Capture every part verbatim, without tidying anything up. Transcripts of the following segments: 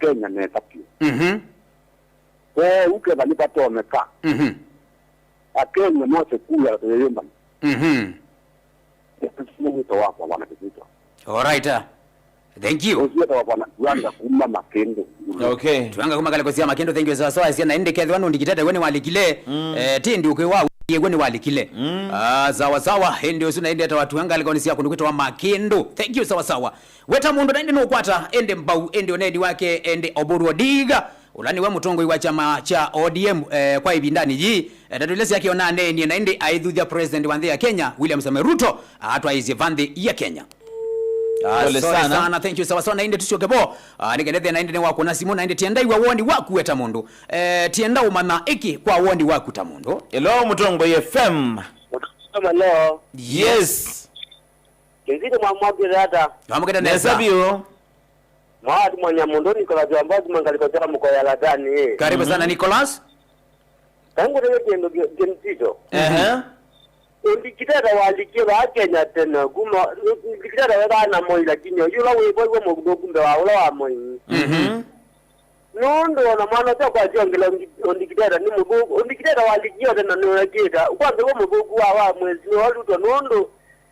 Kenya nesa vyũ. Mhm. Kwoou kethwa nĩvatonyeka, mhm, Akenya mose kura tũyĩyũmbana. Mhm. Nĩ wĩto wakwa, Bwana Kĩvĩtwa. All right, uh, thank you. Ũsu wĩtawa Bwana Tuanga kuma Makĩndũ. Okay. Tuanga kuma ngalĩko sya Makĩndũ, thank you sawa sawa. Sya na ĩndĩ kethĩwa nũndikitete we nĩwalikile. Mm. Eh, tindi ũkĩ wa we nĩwalikile. Mm. Ah, sawa sawa. Ĩndĩ ũsu na ĩndĩ etawa Tuanga ngalĩkonĩ sya kũndũ kwĩtawa Makĩndũ. Thank you sawa sawa. Weta mũndũ na ĩndĩ nũkwata ĩndĩ mbau, ĩndĩ ũneeni wake ĩndĩ Oburu Odinga, ũla nĩwe mũtongoi wa kyama kya O D M, eh, kwa ĩvindanĩ yĩĩ. Eh, ndeto ila syake ona aneenie na ĩndĩ aithuthya president wa nthĩ ya Kenya, William Samoei Ruto, atwaĩĩsye va nthĩ ya Kenya. Ah, pole sorry sana. Sana, thank you. Sawa sawa, na ĩndĩ tũsyoke vo. Ah, nĩkendethĩa na ĩndĩ nĩwakũna simũ, na ĩndĩ tienda iwa woni waku weta mũndũ. Eh, tienda ũmanya ĩkĩ kwa woni waku ta mũndũ. Hello, Mũtongoi F M. Hello. Yes. Kĩvĩtwa, mwamwakĩte ata? Twamũkĩte nesa. Nesa vyũ. Mwawatimwanya mũndũ Nicholas Wambua kuma ngalĩko sya Mũkoya Ladani. Karibu sana, mhm, Nicholas. Kangũtavye kĩndũ kĩ-, kĩnzito. Ehe. Ũndikiteta walikie vaa Kenya tene, kuma ũndikiteta wethaa na Moi, lakini oyu ũla wĩvo iwe mũthũku mbee wa ũla wa Moi. Mhm. Nũndũ ona mwana ũsu akwasya ongela ũndi-, ũndikiteta nĩ mũthũku. Ũndikiteta walikie tene nĩwekĩta. Kwanza iwe mũthũku wa, wa mwezi nĩwe Ruto, nũndũ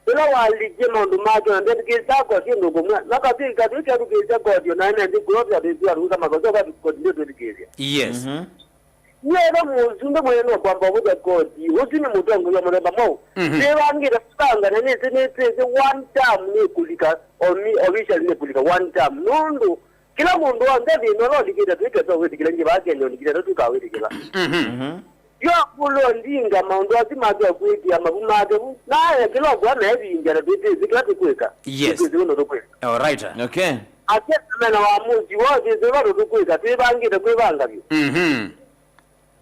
ĩla walikie maũndũ make, na ndethukĩĩsya koti ũndũ kũmwe. Na katwĩ, katwĩ kethukĩĩsya koti, o na ene nthĩ kũyothe atwĩsĩ atũka makosa, kwa koti ndĩtwĩthukĩĩsya. Yes. Mhm. Nĩetha mũsumbĩ mwene no kwamba ũvũthya koti. Ũsu nĩ mũtongoi wa mũthemba mwaũ? Mhm. Twĩvangĩte kũvanga na nĩsĩ, nĩtwĩsĩ one term nĩkũlika, omi-, officially nĩkũlika one term. Nũndũ kĩla mũndũ w'onthe thĩna ũla ũlikĩte twĩkesa wĩtĩkĩla nĩ vaa Kenya ũlikĩte tũkawĩtĩkĩla. Mhm. Mhm. Yo kũlwa Odinga maũndũ asu make kwĩkĩa mavu make vu. Na ekĩla ũkwa na evingia na twĩtĩsĩ kĩla tũkwĩka. Yes. Twĩtĩsĩ ũndũ tũkwĩka. All right. Okay. Akesa mena wa mũsi woo twĩsĩ vandũ tũkwĩka, twĩvangĩte kwĩvanga vyũ. Mhm.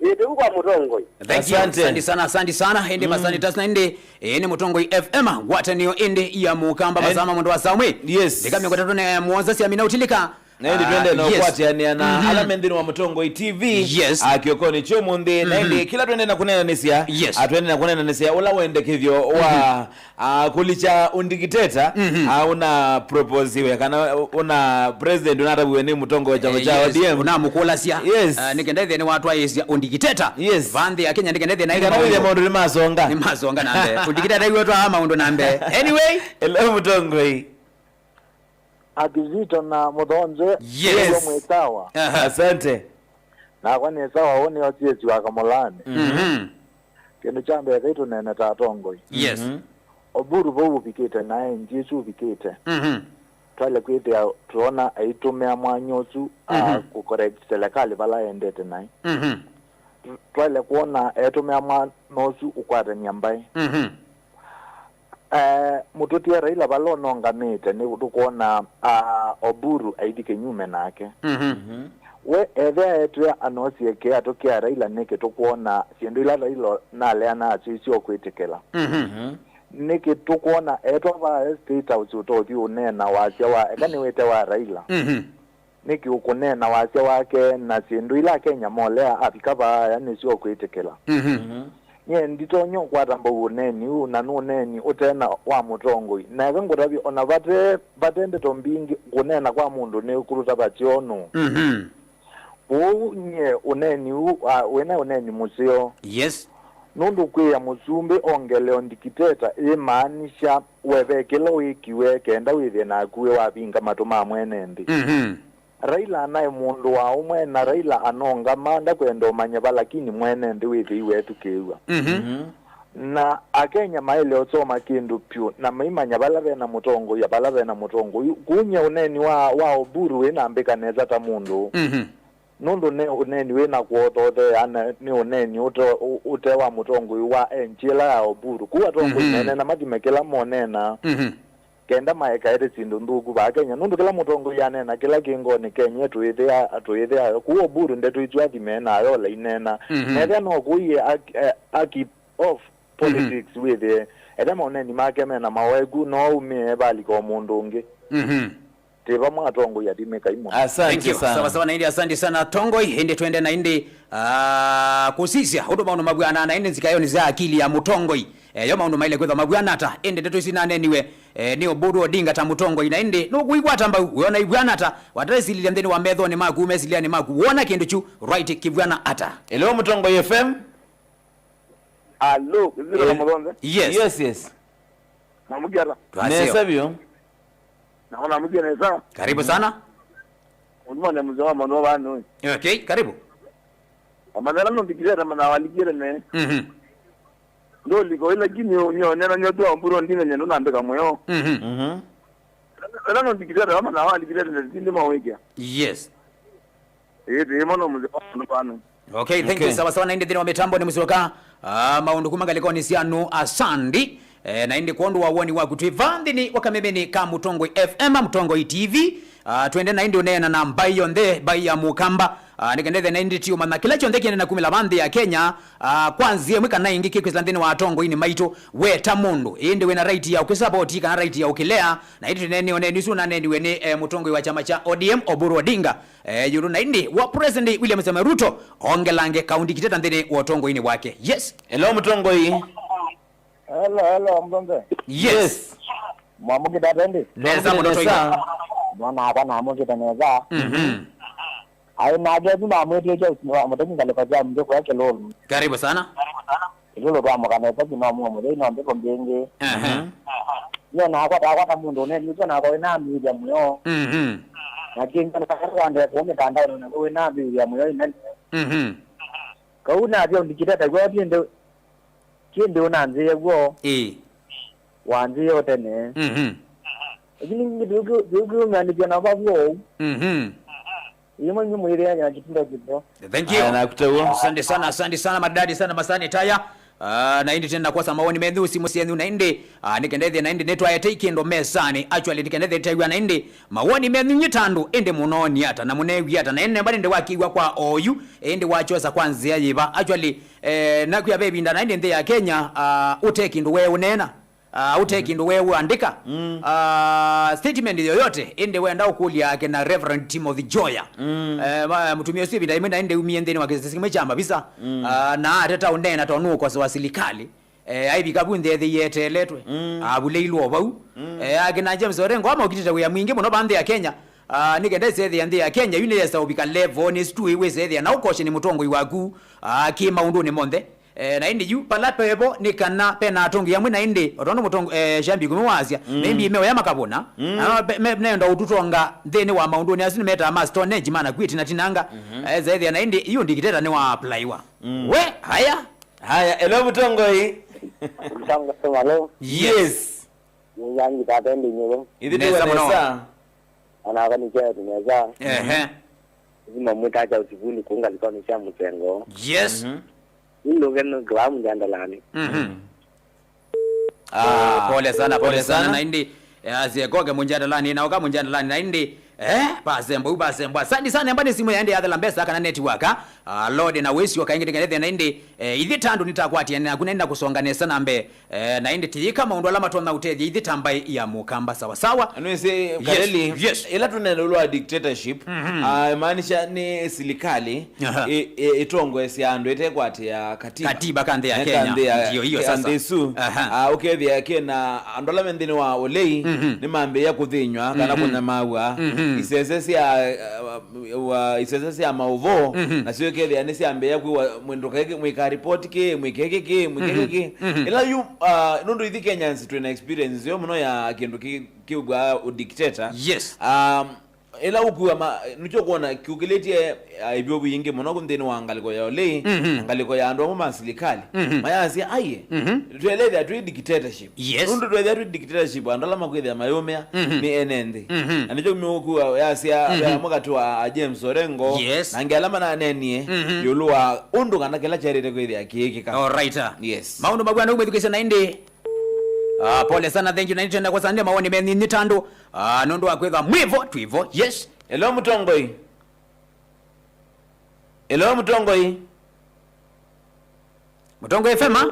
Ĩĩ, tĩu kwa mũtongoi. Thank you. Asante. Asante sana, asante sana. Ĩndĩ, mm, masani tasina ĩndĩ, ĩĩ, nĩ Mũtongoi F M, ngwatanĩo ĩndĩ ya Mũkamba, and masama mũndũ wa Samwĩ. Yes. Ndĩka mĩongo ĩtatũ na mũonza sya mina ũtilĩka. Na ĩndĩ twende na, ah, yes, ũkwatĩanĩa na, mhm, ala me nthĩnĩ wa Mũtongoi T V, yes, ah, kĩokonĩ kya ũmũnthĩ. Na, mhm, ĩndĩ kĩla twende na kũneenanĩsya, yes, ah, twende na kũneenanĩsya ũla wendekethyo wa, mhm, ah, kũlikya ũndikiteta, mhm, ah, ũna proposiwe, kana ũna president ũnataviwe nĩ mũtongoi wa kyama, eh, kya, yes, O D M. Ũnamũkũlasya. Yes. Ah, nĩkenda ĩthĩe nĩwatwaĩĩsya ũndikiteta. Yes. Va nthĩ ya Kenya, nĩkenda ĩthĩe na ĩndĩ nĩkenda wĩthĩa maũndũ nĩmasonga. Nĩmasonga na mbee. Ũndikiteta iwe twaa maũndũ na mbee. Anyway. Hello, mũtongoi. Akizito na Mũthonze, yes, nĩw'o mwĩ sawa. Aha. Asante. Nakwa nĩ sawa, ũũ nĩ Osiesi wa Kamũlanĩ. Mhm. Kĩndũ kya mbee, kai tũneene ta atongoi. Yes. Mhm. Oburu vau ũvikĩte naĩ, ndyĩsĩ ũvikĩte. Mhm. Twaĩle kwĩthĩa tũona aitũmĩa mwanya ũsu, a, mhm, kũcorrect serikali vala endete naĩ. Mhm. Twaĩle kwona etũmĩa mwanya ũsu ũkwatany'a mbaĩ. Mhm. Eh, mũtũtie Raila vala ũnongamĩte, nĩ tũkwona, ah, Oburu aithi kĩnyume nake. Mhm. Mhm. We ethĩa etwĩa anosie kĩatũ kĩa Raila, nĩkĩ tũkwona syĩndũ ila Raila naleana nasyo isyokwĩtĩkĩla? Mhm. Mhm. Nĩkĩ tũkwona etwa vaa State House ũtothi ũneena wasya wa, eka nĩwĩte wa Raila? Mhm. Nĩkĩ ũkũneena wasya wake na syĩndũ ila Akenya molea avika vaa aya nĩsyo ũkwĩtĩkĩla? Mhm. Mhm. Nyie nditonya ũkwata mbau ũneeni ũũ, na nĩ ũneeni ũte na wa mũtongoi. Na eka ngũtavye, o na vate, vate ndeto mbingĩ, kũneena kwa mũndũ nĩ kũtũtavasya ũnũ. Mhm. Kwoou nyie ũneeni ũũ, a, wĩna ũneeni mũseo. Yes. Nũndũ kwĩa mũsumbĩ ongele ũndikiteta ĩmaanisha we ve kĩla wĩkiwe kenda wĩthĩe naku wĩ wavinga matũ ma mwene nthĩ. Mhm. Raila anaĩ mũndũ wa ũmwe, na Raila anongama ndakwenda ũmanye va, lakini mwene nthĩ wĩthĩiwe ethukĩĩw'a. Mhm. Mhm. Na Akenya maĩle ũsoma kĩndũ pyũ na maimanya vala vena mũtongoi, vala vena mũtongoi. Kũu nyie ũneeni wa, wa Oburu wĩnambĩka nesa ta mũndũ. Mhm. Nũndũ nĩ ũneeni wĩ na kũothootheea, na nĩ ũneeni ũte, ũ-, ũte wa mũtongoi wa enkyĩ ĩla ya Oburu. Kũu atongoi, mhm, meneena mathime kĩla moneenaa, mhm, kenda maekaete syĩndũ nthũku vaa Kenya. Nũndũ kĩla mũtongoi aneena kĩla kĩ ngoonĩ kenye tũyĩthĩa, tũyĩthĩa. Kũu Oburu ndeto isu athime nayo ola ineena. Mhm. Nethĩa no kũie a, a, a keep off, mhm, politics wĩthĩe. Ethĩa maũneeni make mena maweku, no aumĩe valika o mũndũ ũngĩ. Mhm. Twĩ vamwe atongoi athimĩkai mũno. Asante. Thank you sana. Sawa sawa, na ĩndĩ asante sana atongoi. Ĩndĩ twende na ĩndĩ, ah, kũsisya ũndũ maũndũ mavw'anaa na ĩndĩ nzikaĩonĩ sya akili ya mũtongoi. Eh, yo maũndũ maĩle kwĩthwa mavw'ana ata? Ĩndĩ ndeto isu inaneniwe Eh, nĩ Oburu Odinga ta mũtongoi, na ĩndĩ nũkwĩw'a ata mbau? Wĩona ivw'ana ata? Wataĩsilĩlya nthĩnĩ wa methonĩ maku, mesilĩanĩ maku, wona kĩndũ kyu right kĩvw'ana ata? Hello, Mũtongoi F M. Alo, kĩsiro na mũthonze. Yes. Yes, yes. Namũkĩata. Twaseo. Nesa vyũ. Naona namũkĩa nesa. Karibu sana. Ũnyuma nĩ mzee wa maũndũ vanu. Okay, karibu. Amanyala no ndikireta mana walikire ne. Mhm. Ndolika ila kini nyo nena nyo tu amburo ndine nyendo nambika moyo. Mhm. Mhm. Ela no ndikireta mana walikire ne tindi mawekea. Yes. Ĩĩ, tũyĩmona mũthĩ wa mũndũ vano. Okay, thank you. Okay. Sawa sawa, na ĩndĩ nthĩnĩ wa mĩtambo nĩ mũsyoka, ah, maũndũ kuma ngalĩkonĩ sya nũ asandi. Eh, na ĩndĩ kwondũ wa woni waku twĩ va nthĩnĩ wa kamemeni ka Mũtongoi F M, Mũtongoi T V. Ah, twende na ĩndĩ ũneena na mbaĩ yonthe, mbaĩ ya Mũkamba. Ah, nĩkendethe na ĩndĩ tiũmanya kĩla kyonthe kĩendee na kumĩla va nthĩ ya Kenya. Ah, kwa nzĩa ĩmwe kana ĩngĩ kĩkwĩsĩla nthĩnĩ wa atongoinĩ maitũ. We ta mũndũ, ĩndĩ wĩna right ya ũkĩsapoti kana right ya ũkĩlea. Na ĩndĩ tũneeneoneni ũsu ũnaneniwe nĩ, eh, mũtongoi wa kyama kya O D M, Oburu Odinga. Eh, ĩũlũ na ĩndĩ wa President William Samoei Ruto ongelange kaũndikiteta nthĩnĩ wa ũtongoinĩ wake. Yes. Hello, Mũtongoi. Hello, hello, Mzonze. Yes. Yes. Mwamũkĩte ata ĩndĩ? Nesa mũno, nesa. Mwana wakwa namũkĩte nesa. Mhm. Aĩ nake tu namwĩtĩkya mũtemi ngalĩko sya mthĩ kũya Kĩlũlũ. Karibu sana. Kĩlũlũ twamũka nesa kino muo mũthei no mbĩko mbĩngĩ. Aha. Nyo nakwa takwa ta mũndũ ũneni ũtwa nakwa wĩnambĩĩthya mũyo. Mhm. Na kĩngĩ nakwa wandee kũũ mĩtandaonĩ nakwa wĩnambĩĩthya mũyo ĩnene. Mhm. Kau nathi ũndikiteta w'o ti ĩndĩ, ti ĩndĩ ũnanzĩe w'o. Ĩĩ. Wanzĩe ũtene. Mhm. Lakini ngiukiumanĩthya na vavua ũu. Mhm. Imwe nyu mwĩthĩanĩa kĩtindo kĩtheo. Thank you. Aya, nakutew'o. Asante sana, asante sana, madadi sana, masani taya. Ah, na ĩndĩ tena kwasa maoni menyu, simu syenyu na ĩndĩ, ah, nĩkendethie na ĩndĩ nĩtwaete kĩndũ mesani. Actually, nĩkendethie tew'a na ĩndĩ mawoni menyu nyĩ ta andũ, ĩndĩ mũnoni ata na mũnewi ata, na ĩndĩ nemba nĩndĩ wakĩw'a kwa oyu, ĩndĩ wachosa kwa nzĩa yĩva. Actually, eh, nakwĩa ve ĩvinda na ĩndĩ nthĩ ya Kenya, ah, ũte kĩndũ we ũneena. Ah, ũte kĩndũ we ũandĩka. Mm. Ah, statement yoyote, ĩndĩ wenda ũkũlya akena Reverend Timothy Joya. Mm. Eh, ma-, mũtumĩa ũsu ĩvinda ĩmwe na ĩndĩ umie nthĩnĩ wa kĩsisi kĩmwe kya mavisa. Mm. Ah, na ateta ũneena tondũ nũũkosoa silikali. Eh, aivika vu nthĩ ethĩie eteeletwe. Mm. Avulĩilwe o vau. Mm. Eh, akena James Orengo amaũkitĩte wĩa mwingĩ mũno va nthĩ ya Kenya. Ah, nĩkenda ĩsethĩa nthĩ ya Kenya, yu nĩyesa ũvika level, nĩ situĩ wĩsethĩa na ũkosye nĩ mũtongoi waku, ah, kĩ maũndũnĩ monthe. Eh, na ĩndĩ yu, vala pevo nĩ kana pena atongoi amwe na ĩndĩ, o tondũ mũtong-, eh, Shambi Kumi waasya, mm, maybe meoya makavũna, mm, na me-, me-, nenda ũtũtonga nthĩnĩ wa maũndũnĩ asu nĩmetaa ma Stone Age, mana kwĩ tinatinanga. Mhm. Eh, zaethĩa na ĩndĩ, yu ndikiteta nĩ wa aplaiwa. Mm. We, haya. Haya, hello, Mũtongoi. Mũtongoi, hello. Yes. Nĩyangi tata ĩndĩ nyũlũ. Ithe nesa mũno. Nesa. Ona akanĩkya ati nesa. Ehe. Nĩmamwĩtaa kya ũsivuni kũu ngalĩkonĩ sya mũsengo. Yes. Mhm. Nĩndũke nũkĩlaa mũnyandalanĩ. Mhm. Ah, pole sana, pole sana. Pole sana. Na ĩndĩ, eh, asye koke mũnyandalanĩ, na oka mũnyandalanĩ, na ĩndĩ, eh, pasembwa, u pasembwa. Asante sana, emba nĩ simũ yaende yathela mbesa kana network. Ah, Lord, na wĩsio kaingĩ tĩkenethĩa na ĩndĩ, eh, ithyĩ ta andũ nĩtakwatĩanĩa naku na ĩndĩ na kũsonga nesa na mbee. Eh, na ĩndĩ tĩyĩka maũndũ ala matonya ũtethya ithyĩ ta mbaĩ ya Mũkamba sawa sawa. Anwĩsĩ, yes, Kareli, yes, ĩla tũneena ĩũlũ wa dictatorship, mhm, ah, imaanisha nĩ silikali, aha, ĩ-, ĩ-, ĩtongoesya andũ ĩtekwatĩa katiba. Katiba ka nthĩ ya Kenya. Nthĩ ya, ndio hiyo ya sasa. Nthĩ ĩsu. Aha. Ah, ũkethĩa kena andũ ala me nthĩnĩ wa ũlei, mhm, nĩmambĩĩa kũthĩnyw'a kana, mhm, kũnyamaaw'a. Mhm. Isese sya, uh, wa, isese sya maũvoo, mhm, nasyo ĩkethĩa nĩsyambĩĩa kwĩwa, "Mwĩ ndũkaĩke, mwĩka report kĩ, mwĩke kĩkĩ, mwĩke, mhm, kĩkĩ." Mhm. Ĩla yu, uh, nũndũ ithyĩ Kenyans twĩ na experience nzeo mũno ya kĩndũ kĩ-, kĩw'aa ũdictator. Yes. Um, ĩla ũkua ma-, nĩkyo kwona kĩũkĩlĩtye, uh, ivyovu yingĩ mũno nthĩnĩ wa ngalĩko ya ũlei, mhm, na ngalĩko ya andũ amwe ma silikali. Mhm. Mayasya, "Aiye, mhm, twelethĩa twĩ dictatorship." Yes. Nũndũ twethĩa twĩ dictatorship, andũ ala makwĩthĩa mayũmĩa, mhm, nĩ ene nthĩ. Mhm. Na nĩkyo mĩũkua yasya, mhm, ve amwe katĩ wa, a James Orengo, yes, na angĩ ala mananenie, mhm, ĩũlũ wa ũndũ kana kĩla kyaĩlĩte kwĩthĩa kĩĩkĩka. All right, ah. Yes. Maũndũ maw'ana ũmwĩthukĩsya na ĩndĩ. Ah, pole sana, thank you. Na nĩtwenda kwasa nĩ maoni menyu nĩ ta andũ, ah, nũndũ wa kwĩtha mwĩvo, twĩvo. Yes. Hello, Mũtongoi. Hello, Mũtongoi. Mũtongoi F M, ah?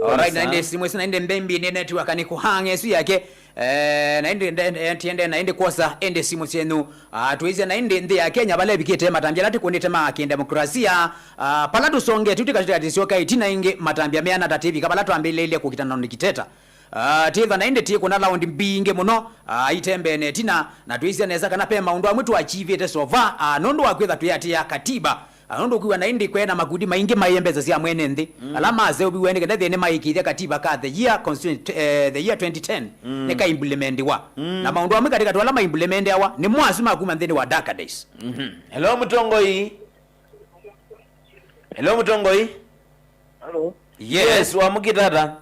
All right, na ĩndĩ simũ ĩsu na ĩndĩ mbembi nĩ network nĩ kũhang'e ĩsu yake. Eh, na ĩndĩ nde-, nde-, tiende na ĩndĩ kwosa ĩndĩ simũ syenyu. Ah, twĩsĩ na ĩndĩ nthĩ ya Kenya vala ĩvikĩte matambya ala tũkũnĩte ma kĩdemokrasia. Ah, pala tũsongete tũtikatĩkatĩ syoka ĩtina ĩngĩ matambya meana ta tĩvika vala twambĩlĩilye kũkitana na ũdikiteta. Ah, twĩthwa na ĩndĩ twĩkũna laundi mbingĩ mũno, ah, itembene ĩtina, na twĩsya nesa kana pe maũndũ amwe twakyivĩte so far, ah, nũndũ wa kwĩtha twĩatĩĩa katiba. Ah, nũndũ ũkwĩw'a na ĩndĩ kwena makundi maingĩ maĩe mbesa sya mwene nthĩ, mm, ala maseũviw'e nĩ kenda thĩnĩ maĩkĩĩthya katiba ka the year constitution, eh, the year twenty ten, mm, nĩkaimplementiwa. Mm. Na maũndũ amwe katĩ katĩ ala maimplementeawa nĩ mwasu ma kuma nthĩnĩ wa Dakades. Mhm. Hello, mũtongoi. Hello, mũtongoi. Hello. Yes, wamũkĩta ata?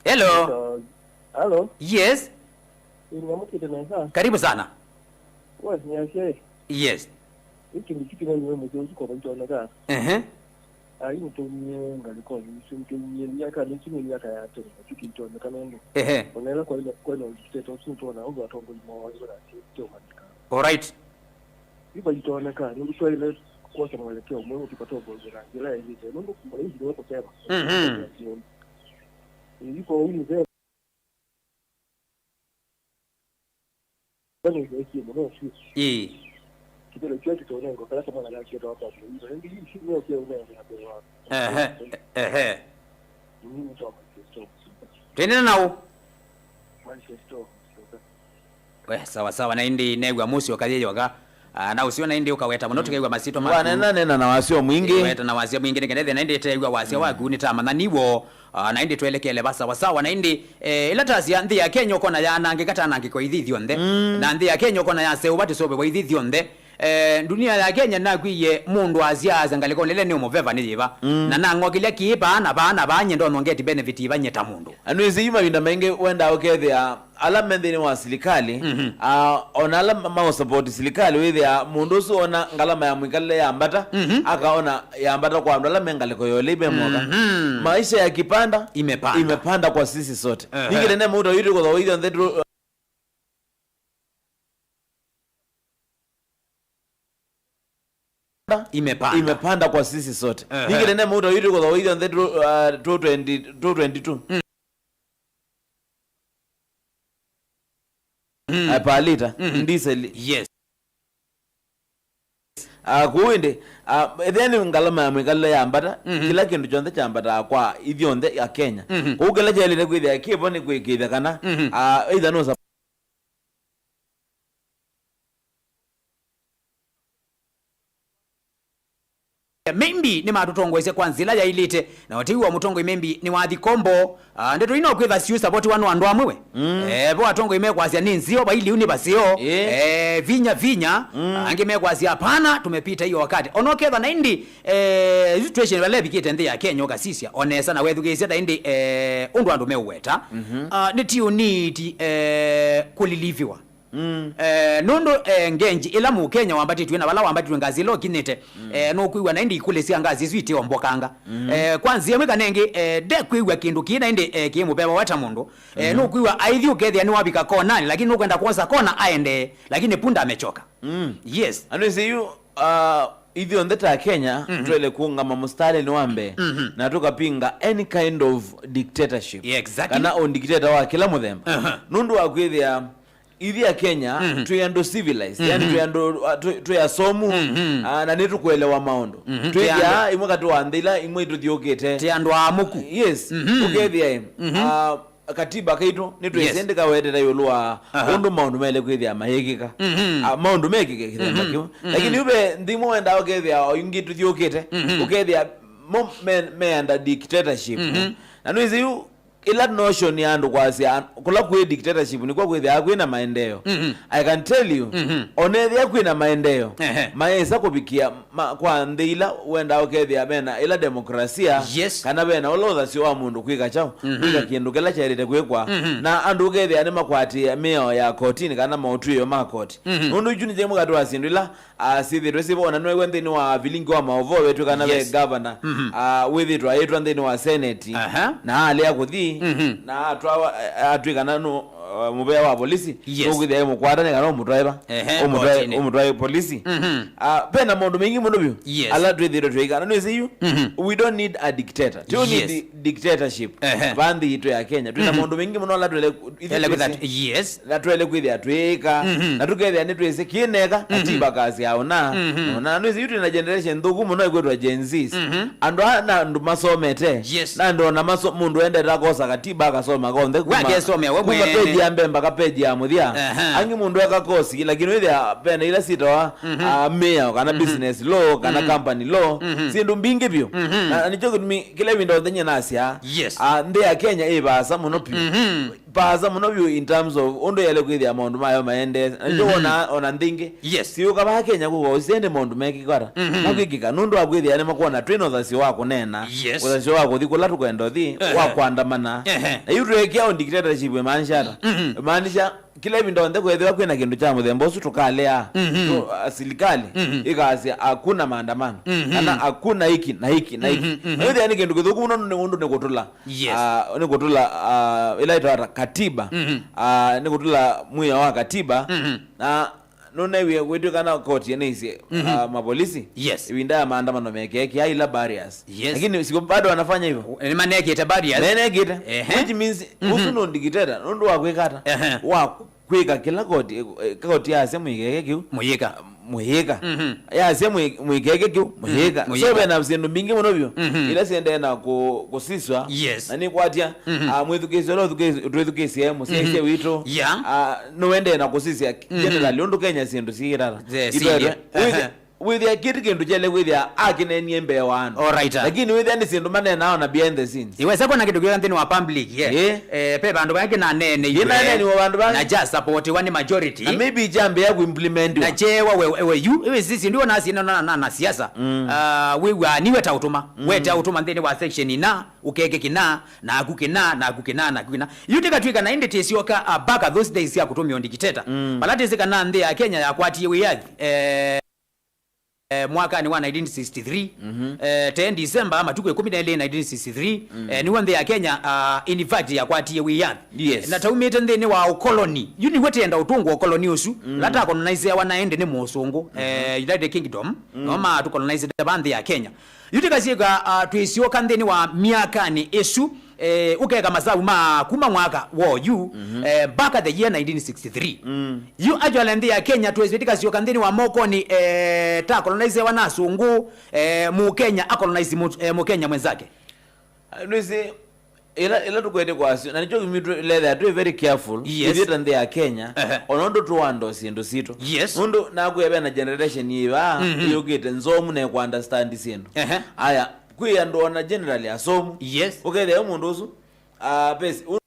Hello. Hello. Yes. Nĩnamũkĩte nesa. Karibu sana. Yes, niasie. Yes. Hiki ni kitu nani wewe mzee uko kwa mtu anakaa. Ehe. Ah, hii mtumie ngalikuwa ni mtumie miaka ni chini miaka ya tena. Hiki mtu anakaa ndio. Ehe. Unaelewa kwa ile kwa ile status mtu ana au watu ambao ni mawazo na sio maandika. All right. Ivaitonyeka nũndũ twaĩle kwosa mwelekeo mweũ tũkatongozya na nzĩla yaĩlĩte nũndũ kũmanya nzĩa ĩla kũsema. Mhm. Ĩĩ, kwoou nĩveva nĩveekie mũno vyũ. Ĩĩ. Kĩvĩlo kĩla kĩtonengo kala kamwana kakyetawa kwa mũiva ĩndĩ ii syumĩa ũkĩa ũneena mbee wa. Ehe, ehe. Nĩtwa Manifesto. Twenene naũ? Manifesto. We, sawa sawa, na ĩndĩ neew'a mũsyo kayĩyoka. Ah, na ũsyo na ĩndĩ ũkaweta mũno, tũkew'a masyĩtwa maku. Wanena nena na wasyo mwingĩ. Weta na wasya mwingĩ, nĩkenda ĩthĩa na ĩndĩ ĩteew'a wasya waku, nĩtamanya nĩw'o. Ah, na ĩndĩ twelekele va sawa sawa, na ĩndĩ, eh, ĩla tasya nthĩ ya Kenya ũkona yaanangĩka, tanangĩko ithi ithyonthe. Mm. Na nthĩ ya Kenya ũkona yaseũva tũseũvĩwa ithi ithyonthe. Eh, ndunia ya Kenya nakwĩie mũndũ asyaasya ngalĩkonĩ ĩla nĩ ũmũveva nĩ yĩva. Mm. Na nang'okĩlya kĩĩ vaa na vaa na vaa, nye ndonongeti benefit iva nye ta mũndũ. Na nĩwĩsĩ yu mavinda maingĩ wendaa ũkethĩa ala me nthĩnĩ wa silikalĩ, mhm, ah, ona ala ma- maũsapoti silikalĩ, wĩthĩa mũndũ ũsu ona ngalama ya mwĩkalĩle yambata, mhm, akaona yambata kwa andũ ala me ngalĩko yolei ve moka. Mhm. Maisha yakipanda, imepanda, imepanda kwa sisi sote. Ehe. Ningĩ tene mũuta witũ kũthawa ithyonthe tũ- imepanda. Imepanda. Imepanda kwa sisi sote. Ehe. Ningĩ tene mũuta witũ kũthawa ithyonthe tũ, uh, tũ twenty, tũ twenty-two. Mm. Mm. Uh, per liter, mhm, ndiseli. Yes. Uh, kũu ĩndĩ, uh, ethĩa nĩ ngalama ya mwĩkalĩle yambata, mhm, kĩla kĩndũ kyonthe kyambataa kwa ithyonthe ya Kenya. Mhm. Kũu kĩla kyaĩlĩte kwĩthĩa kĩvo nĩ kwĩkĩĩthya kana, mhm, uh, either nũsa maybe nĩmatũtongoesye kwa nzĩla yaĩlĩte, na ũtei wa mũtongoi maybe nĩwathi kombo. Ah, ndeto ino kwĩtha siũsapotiwa no andũ amwe we. Mm. Eh, vo atongoi mekwasya nĩ nzeo, vailiu nĩ vaseo. Eh. Eh, vinya vinya. Mm. Ah, angĩ mekwasya hapana, tumepita hiyo wakati. Ona ũkethwa na ĩndĩ, eh, situation vala ĩvikĩte nthĩ ya Kenya ũkasisya onesa na wethukĩĩsya na ĩndĩ, eh, ũndũ andũ meũweta. Mhm. Ah, nĩ tiũniti, eh, kũliliviwa. Mm. Eh, nũndũ, eh, ngenji ĩla Mũkenya wambatĩtw'e na vala wambatĩtw'e ngazi ĩla ũkinyĩte, mm, eh, nũkwĩw'a na ĩndĩ ikũlĩ sya ngazi ĩsu itiũmbũkanga. Mm. Eh, kwa nzĩa ĩmwe kana ĩngĩ, eh, ndekwĩw'a kĩndũ kĩĩ na ĩndĩ, eh, kĩ mũveva we ta mũndũ. Eh, mm-hmm, nũkwĩw'a aithi ũkethĩa nĩwavika konanĩ, lakini nũkwenda kwosa kona aendee, lakini punda amechoka. Mm. Yes. Andũ ĩsĩ yu, uh, ithyonthe ta Kenya, mhm, twaĩle kũũngama mũstalĩnĩ wa mbee, mhm, na tũkapinga any kind of dictatorship. Yeah, exactly. Kana ũndikiteta wa kĩla mũthemba. Aha. Nũndũ wa kwĩthĩa ithi a Kenya, mhm, twĩ andũ civilized, yani, mhm, twĩ andũ, uh, twĩ, twĩ asomu, mhm, uh, na nĩtũkũelewa maũndũ. Mhm. Twĩthĩa imwe katĩ wa nthĩ ila imwe itũthiũkĩte. Twĩ andũ aamũku. Yes. Mhm. Ũkethĩa, mhm, uh, katiba kaitũ nĩtwĩsĩ, yes, ndĩkawetete ĩũlũ wa, aha, ũndũ maũndũ maĩle kwĩthĩa mayĩkĩka. Mhm. Ah, maũndũ mekĩke kĩthemba, mhm, kĩu. Mhm. Lakini yu ve nthĩ imwe wendaa ũkethĩa o ingĩ tũthiũkĩte, mhm, ũkethĩa mo me, me under dictatorship. Mhm. Na nĩwĩsĩ yu ĩla notion ya andũ kwasya kũla kwĩ dictatorship nĩkw'o kwĩthĩawa kwĩ na maendeeo. Mhm. I can tell you, mhm, onethĩa kwĩ na maendeeo, ehe, mayĩsa kũvikĩa ma, kwa nthĩ ila wendaa ũkethĩa vena ĩla demokrasia, yes, kana vena ũla ũthasyo wa mũndũ kwĩka kyaũ, mhm, kwĩka kĩndũ kĩla kyaĩlĩte kwĩkwa, mhm, na andũ ũkethĩa nĩmakwatĩĩa mĩao ya kotinĩ kana maũtw'ĩo ma koti. Mhm. Nũndũ isu nĩ kĩmwe katĩ wa syĩndũ ila, ah, syĩthĩĩtwe syĩvo, ona nĩwew'a nthĩnĩ wa vilingi wa maũvoo wetw'ĩkana ve, yes, governor, mhm, ah, wĩthĩĩtwe ayĩtwa nthĩnĩ wa seneti, aha, na alea kũthi, mhm, na atwawa, atw'ĩkana nũ, uh, mũvea wa polisi, yes, nũkwĩthĩa mũkwata nĩ kana ũmũtwae va. Ehe, ũmũtwae, kotini. Ũmũtwae polisi. Mhm. Ah, pena maũndũ maingĩ mũno vyũ. Yes. Ala twĩthĩtwe twĩka. Na nĩwĩsĩ yu, mhm, we don't need a dictator. Ti, yes, need di-, dictatorship. Ehe. Va nthĩ yitũ ya Kenya. Twĩna, mhm, maũndũ maingĩ mũno ala twele, ithyĩ, ele twĩsĩ. Yes. Na twele kwĩthĩa twĩka. Mhm. Na tũkethĩa nĩ twĩsĩ kĩneka, mhm, katiba kasya ona. Mhm. Ona nĩwĩsĩ yu twĩna generation nthũku mũno ĩkwĩtwa Gen Zs. Mhm. Andũ aa na andũ masomete. Yes. Na andũ ona maso-, mũndũ endete akosa katiba akasoma konthe. We akesomea we mwene. Kuma page ya mbee mpaka page ya mũthya. Aha. Angĩ mũndũ eka kosi, lakini wĩthĩa pena ila sitawa, mhm, ah, mĩao, kana, mhm, business law, kana, mhm, company law. Mhm. Syĩndũ mbingĩ vyũ. Mhm. Na, na nĩkyo kĩtumi kĩla ĩvinda onthe nyie nasya, yes, ah, nthĩ ya Kenya ĩ vaasa mũno vyũ. Mhm. Vaasa mũno vyũ in terms of ũndũ yaĩle kwĩthĩa maũndũ mayo maendee. Na nĩkyo, mhm, wona ona nthĩ ingĩ. Yes. Siũka vaa Kenya kũka ũsende maũndũ mekĩka ata. Mhm. Makwĩkĩka nũndũ wa kwĩthĩa nĩmakwona twĩ na ũthasyo wa kũneena. Yes. Ũthasyo wa kũthi kũla tũkwenda ũthi, ehe, wa kwandamana. Ehe. Na yu twekĩa on dictatorship ĩmaanisha ata? Mhm. Ĩmaanisha kĩla ĩvinda onthe kwethĩwa kwĩna kĩndũ kya mũthemba ũsu tũkalea, mhm, tũ-, a, silikali, mhm, ĩkasya hakuna maandamano. Mhm. Kana hakuna hiki na hiki na hiki. Mhm, mhm. Na wĩthĩa nĩ kĩndũ kĩthũku mũno nĩ ũndũ nĩ kũtũla. Yes. Ah, nĩ kũtũla, ah, ĩla ĩtawata katiba. Mhm. Ah, nĩ kũtũla mwĩao wa katiba. Mhm. Na nũnewie kwĩtw'ĩka na koti nĩisye, mhm, ah, mapolisi, yes, ĩvinda ya maandamano mekeekĩa ila barriers. Yes. Lakini siko bado wanafanya hivyo. Nĩmanekĩte barriers. Menekĩte. Ehe. Which means, mhm, ũsu nũ dictator, nũndũ wa kwĩka ata? Ehe. Wa kwĩka kĩla koti, eh, koti yasya mũikeke kĩu. Mũyĩka. Mũyĩka. Mhm. Yasya mũi-, mũikeke kĩu, mhm, mũyĩka. So mũyĩka. Vena syĩndũ mbingĩ mũno vyũ, mhm, ila siendee na kũ-, kũsiswa. Yes. Na nĩkwatya, mhm, ah, mwĩthukĩĩsya ũla ũthukĩĩs-, twĩthukĩĩsye mũsyaĩĩsya, mhm, witũ. Yeah. Ah, nũendee na kũsisya, mhm, generally ũndũ Kenya syĩndũ siĩtata. Ze-, itwetwe. Siye. Wĩthĩa, aha, wĩthĩa kĩtĩ kĩndũ kyele wĩthĩa akĩneenie mbee wa andũ. All right, ah. Lakini wĩthĩa nĩ syĩndũ maneenaa ona behind the scenes. Iwesa kwona kĩndũ kĩoka nthĩnĩ wa public, yeah. Yeah. Eh, pe vandũ vangĩ kĩnaneeneiwe. Kĩnaneeneiwe vandũ vangĩ. Na kya supportiwa nĩ majority. Na maybe kyambĩa kuimplementiwa. Na kyewa we, we yu, iwe sisi ndio na sina na, na, na siasa. Mm. Ah, we wa niwe ta ũtũma. Mm. We ta ũtũma nthĩnĩ wa section ina, ũkeke kĩna, naku kĩna, naku kĩna, naku kĩna. Yu tikatwĩka na indi tisyoka, ah, back at those days ya kũtũmĩa dictator. Mm. Bala tisi kana nthĩ ya Kenya yakwatie wĩyathi. Eh, eh, mwakanĩ wa nineteen sixty-three, mhm, eh, ten December, matukũ ĩkũmi na elĩ nineteen sixty-three, mm, eh, nĩw'o nthĩ ya Kenya, ah, in fact, yakwatie wĩyathi. Yes. Na taumĩte nthĩnĩ wa ũkoloni. Yu nĩw'o tĩenda ũtũngwa ũkoloni ũsu, mm, la takolonaiseawa na ĩndĩ nĩ mũsũngũ, mhm, eh, United Kingdom, mm, no matũkolonaiseĩte va nthĩ ya Kenya. Yu tĩkasyĩka, ah, twĩsyoka nthĩnĩ wa myakanĩ ĩsu, eh, ũkeka masavu ma kuma mwaka wa yu, mhm, eh, back at the year nineteen sixty-three. Mm. Yu actually nthĩ ya Kenya twĩsĩ tĩkasyoka nthĩnĩ wa mokonĩ, eh, ta colonizewa na asũngũ, eh, Mũkenya acolonize mũ-, eh, Mũkenya mwenzake. Ah, nĩsĩ, ĩla, ĩla tũkwete kwasyo, na nĩkyo kĩtumi tũlethĩa twĩ very careful, yes, ithyĩ ta nthĩ ya Kenya, ehe, ona ũndũ tũwando syĩndũ sitũ. Yes. Nũndũ nakwĩa ve na generation yĩva, mhm, yũkĩte nzomu na ĩkũ understand syĩndũ. Ehe. Aya, kwĩ andũ ona generally asomu. Yes. Ũkethĩa mũndũ ũsu, ah, pesi, ũndũ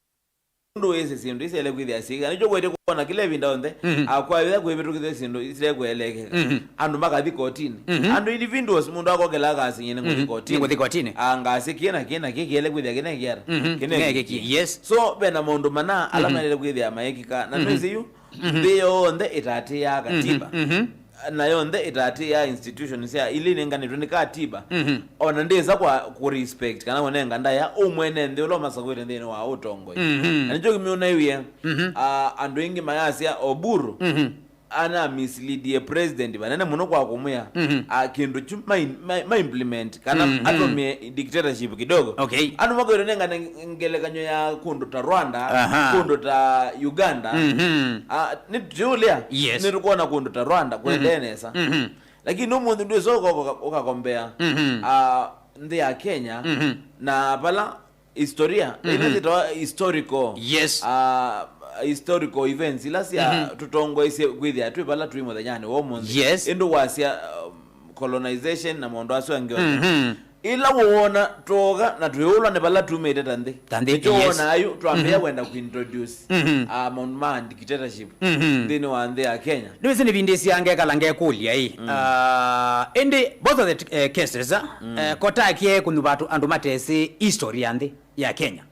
wĩsĩ syĩndũ isele kwĩthĩa syĩkĩka. Nĩkyo kwete kuona kĩla ĩvinda onthe, mhm, akwavitha kwĩvĩtũkĩthya syĩndũ isile kũelekeka. Mhm. Andũ makathi kotini. Mhm. Andũ individuals, mũndũ akokela akasinyie nĩ ngũthi, mhm, kotini. Nĩ ngũthi kotini. Ah, ngasya kĩĩ na kĩĩ na kĩĩ kĩele kwĩthĩa kĩna kĩata. Mhm. Kĩna kĩkĩ. Yes. So, ve na maũndũ mana ala, mhm, maĩle kwĩthĩa maĩkĩka. Na, mhm, nĩwĩsĩ yu, mhm, nthĩ yonthe ĩtatĩĩaa katiba. Mhm. Mhm. Na yonthe ĩtatĩĩaa institutions sya ila inenganĩtwe nĩ katiba. Mhm. Ona ndĩsa kwa kũrespect kana kũnenga ndaĩa ũmwene nthĩ ũla ũmasakũĩte nthĩnĩ wa ũtongoi. Mhm. Na nĩkyo kĩmĩũnaiwie, mhm, ah, andũ aingĩ mayasya Oburu, mhm, ana mislidie president vanene mũno kwa kũmwĩa, mhm, ah, kĩndũ kyu ma, ma, ma implement kana, mhm, atũmĩe dictatorship kidogo. Okay. Andũ makwĩtwe nengane ngelekany'o ya kũndũ ta Rwanda, aha, kũndũ ta Uganda. Mhm. Ah, nĩtũlea, yes, nĩtũkwona kũndũ ta Rwanda kũendee, mhm, nesa. Mhm. Lakini ũmũnthĩ ndwĩsa ũka-, ũka-, ũkakombea, mhm, ah, nthĩ ya Kenya, mhm, na vala historia, mhm, ila syĩtawa historical, yes, ah, historical events ila sya, mhm, tũtongoesye kwĩthĩa twĩ vala twĩ mũthenyanĩ wa ũmũnthĩ. Yes. Ĩndĩ wasya, um, colonization na maũndũ asu angĩ onthe. Mhm. Ĩla wona twoka na twĩũlwa nĩ vala tumĩte ta nthĩ. Ta nthĩ, nĩkyo, yes, wona ayu twambĩa, mhm, kwenda kuintroduce, mhm, ah, maũndũ ma dictatorship, mhm, nthĩnĩ wa nthĩ ya Kenya. Nĩwĩsĩ nĩvindĩsya ngekala ngekũlya ĩ. Mm. Ah, ĩndĩ both of the, eh, cases, ah, mm, eh, kotakie kũnyuva atu-, andũ matesĩ history ya nthĩ ya Kenya.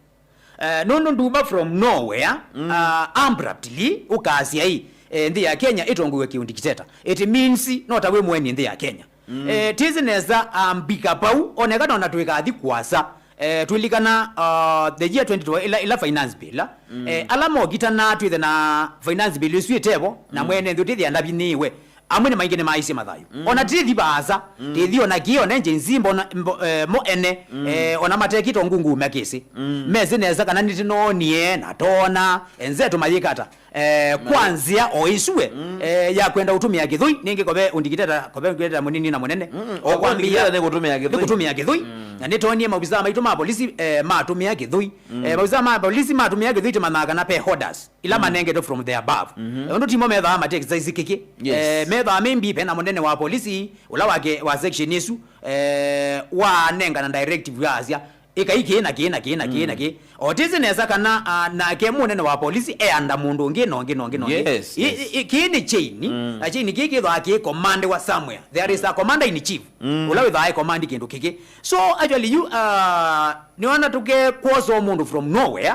Eh, nũndũ nduma from nowhere, mm, ah, abruptly ũkasya ĩ, eh, nthĩ ya Kenya ĩtongoiwe kĩũndikiteta. It means no ta wĩ mũeni nthĩ ya Kenya. Mm. Eh, tĩsĩ nesa, ah, mbika pau, onekana ona twĩkathi kũasa. Eh, twilikana, uh, the year twenty twelve, ila, ila finance bill, ila, eh, ala mokitana twithe na finance bill isu itevo, na mwene nthi utithia ndavinyiwe. Amwe nĩ maingĩ nĩ maaisye mathayu. Ona tĩthi vaasa, tĩthi ona kĩ, ona engine mbo, mbo, eh, mo ene, eh, ona matekĩtwo ngungu mekĩsĩ. Mesĩ nesa kana nĩtĩnonie, na tona, enzetu mayĩka ata. Eh, kwa nzĩa o ĩsu we, eh, ya kwenda ũtũmĩa kĩthũi, nĩngĩ kove ũndikiteta, kove ũndikiteta mũnini na mũnene. O kwambia, ũndikiteta nĩ kũtũmĩa kĩthũi. Nĩ kũtũmĩa kĩthũi. Na nĩtonie maovisaa maitũ ma polisi, eh, matũmĩa kĩthũi. Eh, maovisaa ma polisi matũmĩa kĩthũi tũmanyaa kana pe orders ila manengetwe from the above. Eh, ũndũ timo methaa mate exercise kĩkĩ. Eh, methaa maybe pena mũnene wa polisi, ũla wake wa section ĩsu, eh, wanengana directive ya asya, ĩkai kĩĩ na kĩĩ na kĩĩ na kĩĩ na kĩĩ. Otĩsĩ nesa kana, ah, nake mũnene wa polisi eanda mũndũ ũngĩ na ũngĩ na ũngĩ na ũngĩ. Yes, I- yes. I- kĩĩ nĩ chain, na chain kĩĩ kĩthwaa kĩ command wa somewhere. There is a commander in chief. Ũla wĩthaa e command kĩndũ kĩkĩ. So actually you, ah, nĩona tũke kwosa mũndũ from nowhere,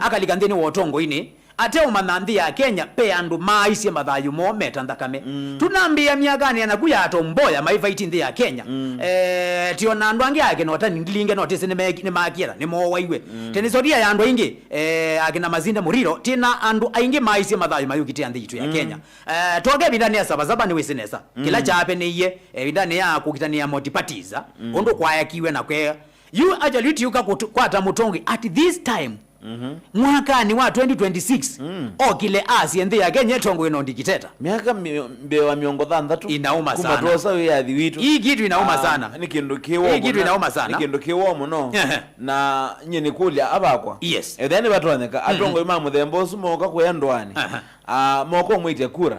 akalika nthĩnĩ wa ũtongoinĩ, ateũmanya nthĩ ya Kenya pe andũ maaisye mathayũ moo meta nthakame. Tunambĩĩa myakanĩ ya naku ya atomboya maivaiti nthĩ ya Kenya. Eh, tiona andũ angĩ ake no tani ndilinge no tĩsĩ nĩme- nĩmakiela, nĩmoowaiwe. Tene historia ya andũ aingĩ, eh, akina Masinde Muriro, tina andũ aingĩ maaisye mathayũ mayũkitia nthĩ itũ ya Kenya. Eh, twoke ĩvindanĩ ya Saba Saba nĩwĩsĩ nesa. Kĩla kyapeneiye, eh, ĩvindanĩ ya kũkitanĩa multiparties, ũndũ kwaekiwe na kwe. You actually tiuka kutu- kwata mũtongi at this time. Mwakanĩ wa twenty twenty-six, okile asye nthĩ ya Kenya ĩtongoe na ndikiteta. Myaka mi- mbee wa mĩongo thanthatũ. Inauma sana. Kuma twosa wĩyathi witũ. Hii kitu inauma sana. Nĩ kĩndũ kĩ woo. Hii kitu inauma sana. Nĩ kĩndũ kĩ woo mũno. Ehe. Na nyie nĩkũlya avakwa. Yes. Ethĩa nĩvatonyeka, atongoi ma mũthemba ũsu mooka kũya ndũanĩ. Aha. Ah, moko mwĩtya kura.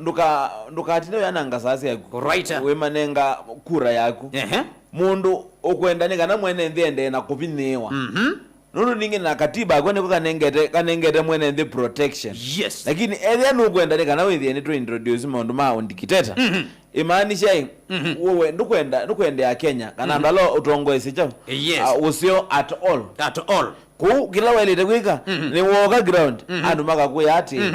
Ndũka- ndũkatinde ũyananga saa syaku. Right. Wĩmanenga kura yaku. Ehe. Mũndũ ũkwenda nĩ kana mwene nthĩ endee na kũvinyĩĩwa. Nũndũ ningĩ na katiba akwa nĩko kanengete, kanengete mwene nthĩ protection. Yes. Lakini ethĩa nũkwenda nĩ kana wĩthĩe nĩ tũ introduce maũndũ ma ũndikiteta. Imaanisha ĩ, wewe ndũkwenda, ndũkwendea Kenya kana andũ ala ũtongoesye kyaũ? Yes. Ah, ũseo at all. At all. Kũu kĩla waĩlĩte kwĩka nĩ woka ground, andũ makakwĩa atĩ,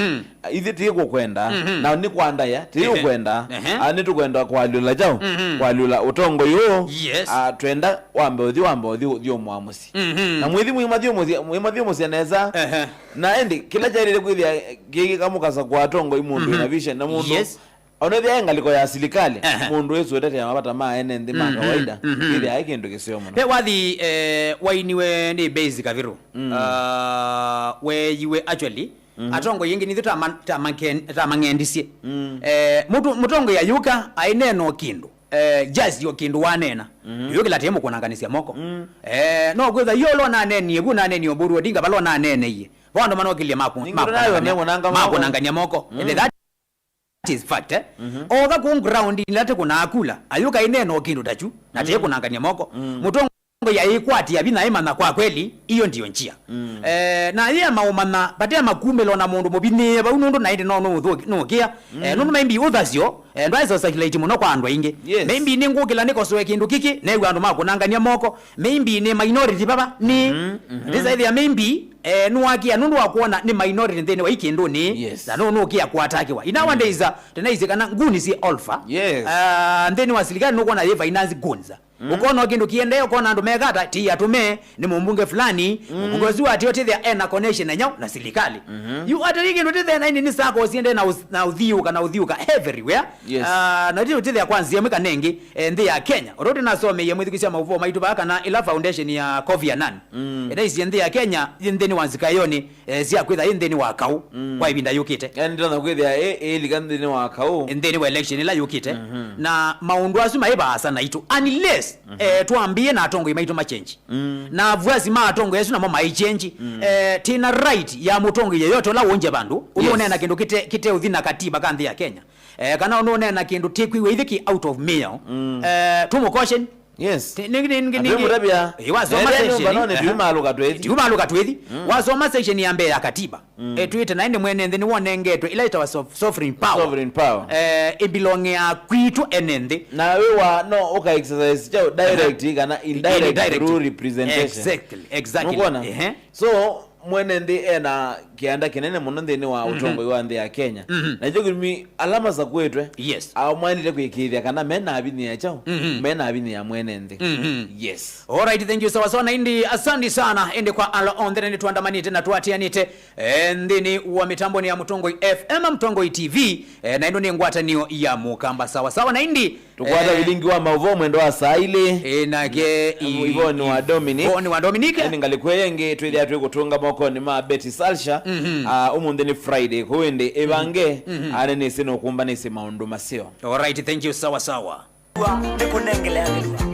"Ithyĩ tĩĩ kũkwenda, na nĩ kwa ndaya, tĩĩ ũkwenda, ehe, a, nĩtũkwenda kwalyũla kyaũ? Kwalyũla ũtongoi ũũ, yes, a, twenda wambe ũthi, wambe ũthi, ũthi ũmũamũsye." Na mwĩthi mwĩmathyũmũsya, mwĩmathyũmũsya nesa, ehe, na ĩndĩ kĩla kyaĩlĩte kwĩthĩa kĩkamũkasa kwa atongoi mũndũ wĩna vision na mũndũ, yes. Ona ethĩa e ngalĩko ya silikalĩ, ehe, mũndũ wĩsũtetea mavata ma ene nthĩ ma kawaida, ĩthĩa e kĩndũ kĩseo mũno. Ve wathi, eh, wainiwe nĩ Base Kaviru. Ah, weeyiwe actually, atongoi aingĩ nithu tama- tama- tamang'endisye. Eh, mũtu- mũtongoi ayũka aineena o kĩndũ, eh, just o kĩndũ waneena, yũkĩla tĩĩ mũkũnanganisya moko. Eh, no kwĩtha yo lo naneenie vu, naneenie Oburu Odinga valo naneeneie, vandũ manokĩlye maku- Ningĩ maku- nayo nangania- nĩkũnanga moko. Makũnangania moko. And that is fact, eh? Oka ku ground ila tĩkũnaa kula, ayũka ineno kĩndũ ta kyu, na tĩkũnangania moko. Mũtongoi aikwatĩa vinya imanya kwa kweli, iyo ndiyo njia. Eh, na yĩ maũmanya, vate makumĩlo na mũndũ mũvinyĩe vau nũndũ na ĩndĩ no nũũthũki- nũũkĩa. Eh, nũndũ maybe ũthasyo, eh, ndwaĩsa circulate mũno kwa andũ aingĩ. Yes. Maybe nĩ ngũkĩla nĩkosoe kĩndũ kĩkĩ, neew'a andũ makũnangania moko. Maybe nĩ minority vava, nĩ. Ndĩsaĩthĩa maybe eh, nũwakĩa nũndũ wa kwona nĩ minority nthĩnĩ wa ikĩndũnĩ, yes, na nũ- nũkĩa kũatakiwa. In nowadays, uh, tũnaisye kana nguni syĩ all over. Yes. Ah, nthĩnĩ wa silikalĩ nũkwona yĩ finance goons. Ũkona kĩndũ kĩendee, ũkona andũ mekata, ti atũme, nĩ mũmbunge fulani, mũmbunge ũsu atĩ ũtĩthĩa ena connection na nyau na silikalĩ. Yu atĩ kĩndũ tĩthĩa na ini nĩ sako siende na ũs- na ũthiũka na ũthiũka everywhere. Yes. Ah, na tĩthĩa kwa nzĩa ĩmwe kana ĩngĩ, eh, nthĩ ya Kenya. Ũndũ tũnasomeie mwĩthukĩsya maũvoo maitũ vaa kana ĩla foundation ya Kofi Annan. Ĩnaisye nthĩ ya Kenya yĩ nthĩnĩ wa nzikaĩonĩ, eh, sya kwĩtha yĩ nthĩnĩ wa kaũ kwa ĩvinda yũkĩte. Yaani, ndĩtonya kwĩthĩa ĩ- ĩilika nthĩnĩ wa kaũ. Nthĩnĩ wa election ĩla yũkĩte. Na maũndũ asu maĩ vaasa naitũ. Unless, eh, twambĩĩe na atongoi maitũ machenji. Na avuasi ma atongoi asu namo maichenji. Eh, tina right ya mũtongoi yeyote ũla ũngye vandũ. Yes. Ũnũneena kĩndũ kĩte- kĩteũthi na katiba ka nthĩ ya Kenya. Eh, kana ũnũneena kĩndũ tĩkwĩw'a ithyĩ kĩ out of meal. Eh, tũmũkosheni. Yes. Ti- nĩngĩ- nĩngĩ- nĩngĩ- Atwĩmũtavya. Eh, wasoma section. Ethĩa nyũmba none, eh, tiumalũka twĩthi. Tiumalũka twĩthi. Wasoma section ya mbee ya katiba. Eh, twĩte naĩ nĩ mwene nthĩ nĩwonengetwe ila ĩtawa sof- sovereign power. Sovereign power. Eh, ĩbilong'ea kwitũ ene nthĩ. Na wĩ wa no ũka exercise kyaũ direct kana indirect, indirect, through representation. Exactly, exactly. Nũkwona? Ehe. So, Mwene nthĩ ena kĩanda kĩnene mũno nthĩnĩ wa ũtongoi wa nthĩ ya Kenya. Na nĩkyo kĩtumi ala masakwĩtwe, yes, ao maendete kwĩkĩĩthya kana menavinyĩa kyaũ, menavinyĩa mwene nthĩ. Yes. Alright, thank you sawa sawa. Na indi asante sana indi kwa ala onthe nĩ twandamanĩte na twatianĩte, eh, nthĩnĩ wa mĩtambonĩ ya Mũtongoi F M, Mũtongoi T V, eh, na ĩno nĩ ngwatanĩo ya Mũkamba sawa sawa. Na indi tũkwata, eh, vilingi wa maũvoo mwendo wa saa ilĩ. Eh, nake Ivoni wa Dominic. Ivoni wa Dominic. Yaani ngalĩko ĩyo ĩngĩ twĩthĩa twĩkũtũnga mokonĩ ma Betty Salsha. Ah, ũmũnthĩ nĩ Friday, kũu ĩndĩ ĩvange, ah, nĩnĩsĩ nũkũmbanĩsye maũndũ maseo. Alright, thank you sawa sawa. Nĩkũnengeleanĩlwa.